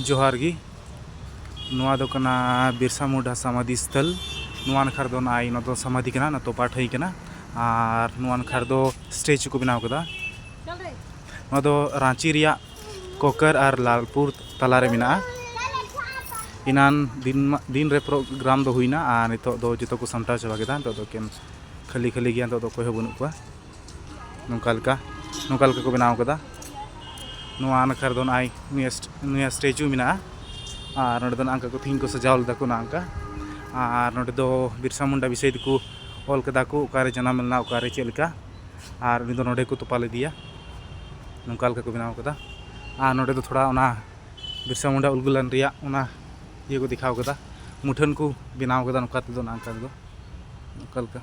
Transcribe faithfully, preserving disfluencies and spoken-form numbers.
ᱡᱚᱦᱟᱨ ᱜᱮ᱾ ᱱᱚᱣᱟ ᱫᱚ ᱠᱟᱱᱟ ᱵᱤᱨᱥᱟ ᱢᱩᱱᱰᱟ ᱥᱟᱢᱟᱫᱷᱤ ᱥᱛᱷᱚᱞ᱾ ᱱᱚᱣᱟ ᱱᱟᱠᱷᱟ ᱨᱮᱫᱚ ᱱᱚᱜᱼᱚᱭ ᱱᱚᱣᱟ ᱫᱚ ᱥᱟᱢᱟᱫᱷᱤ ᱠᱟᱱᱟ, ᱱᱚᱣᱟ ᱛᱚᱯᱟᱴ ᱦᱩᱭ ᱠᱟᱱᱟ᱾ ᱟᱨ ᱱᱚᱣᱟ ᱱᱟᱠᱷᱟ ᱨᱮᱫᱚ ᱥᱴᱮᱪᱩ ᱠᱚ ᱵᱮᱱᱟᱣ ᱠᱟᱫᱟ᱾ ᱱᱚᱣᱟ ᱫᱚ ᱨᱟᱸᱪᱤ ᱨᱮᱭᱟᱜ ᱠᱚᱠᱚᱨ ᱟᱨ ᱞᱟᱞᱯᱩᱨ ᱛᱟᱞᱟᱨᱮ ᱢᱮᱱᱟᱜᱼᱟ᱾ ᱮᱱᱟᱱ ᱫᱤᱱ ᱢᱟ-, ᱫᱤᱱ ᱨᱮ ᱯᱨᱳᱜᱨᱟᱢ ᱫᱚ ᱦᱩᱭᱱᱟ ᱟᱨ ᱱᱤᱛᱚᱜ ᱫᱚ ᱡᱚᱛᱚ ᱠᱚ ᱥᱟᱢᱴᱟᱣ ᱪᱟᱵᱟ ᱠᱮᱫᱟ᱾ ᱱᱤᱛᱚᱜ ᱫᱚ ᱮᱠᱮᱱ ᱠᱷᱟᱹᱞᱤ ᱠᱷᱟᱹᱞᱤ ᱜᱮᱭᱟ, ᱱᱤᱛᱚᱜ ᱫᱚ ᱚᱠᱚᱭ ᱦᱚᱸ ᱵᱟᱹᱱᱩᱜ ᱠᱚᱣᱟ᱾ ᱱᱚᱝᱠᱟ ᱞᱮᱠᱟ, ᱱᱚᱝᱠᱟ ᱞᱮᱠᱟ ᱠᱚ ᱵᱮᱱᱟᱣ ᱠᱟᱫᱟ᱾ ᱱᱚᱣᱟ ᱱᱟᱠᱷᱟ ᱨᱮᱫᱚ ᱱᱚᱜᱼᱚᱭ ᱱᱩᱭᱟᱜ ᱥᱴ-, ᱱᱩᱭᱟᱜ ᱥᱴᱮᱪᱩ ᱢᱮᱱᱟᱜᱼᱟ᱾ ᱟᱨ ᱱᱚᱰᱮ ᱫᱚ ᱱᱚᱝᱠᱟ ᱠᱚ ᱛᱤᱦᱤᱧ ᱠᱚ ᱥᱟᱡᱟᱣ ᱞᱮᱫᱟ ᱠᱚ ᱱᱚᱝᱠᱟ᱾ ᱟᱨ ᱱᱚᱰᱮ ᱫᱚ ᱵᱤᱨᱥᱟ ᱢᱩᱱᱰᱟ ᱵᱤᱥᱚᱭ ᱛᱮᱠᱚ ᱚᱞ ᱠᱟᱫᱟ ᱠᱚ, ᱚᱠᱟᱨᱮ ᱡᱟᱱᱟᱢ ᱞᱮᱱᱟ, ᱚᱠᱟᱨᱮ ᱪᱮᱫ ᱞᱮᱠᱟ᱾ ᱟᱨ ᱩᱱᱤ ᱫᱚ ᱱᱚᱰᱮ ᱠᱚ ᱛᱚᱯᱟ ᱞᱮᱫᱮᱭᱟ᱾ ᱱᱚᱝᱠᱟ ᱞᱮᱠᱟ ᱠᱚ ᱵᱮᱱᱟᱣ ᱠᱟᱫᱟ᱾ ᱟᱨ ᱱᱚᱰᱮ ᱫᱚ ᱛᱷᱚᱲᱟ ᱚᱱᱟ ᱵᱤᱨᱥᱟ ᱢᱩᱱᱰᱟ ᱩᱞᱜᱩᱞᱟᱱ ᱨᱮᱭᱟᱜ ᱚᱱᱟ ᱤᱭᱟᱹ ᱠᱚ ᱫᱮᱠᱷᱟᱣ ᱠᱟᱫᱟ, ᱢᱩᱴᱷᱟᱹᱱ ᱠᱚ ᱵᱮᱱᱟᱣ ᱠᱟᱫᱟ ᱱᱚᱝᱠᱟ ᱛᱮᱫᱚ, ᱱᱚᱝᱠᱟ ᱛᱮᱫᱚ, ᱱᱚᱝᱠᱟ ᱞᱮᱠᱟ᱾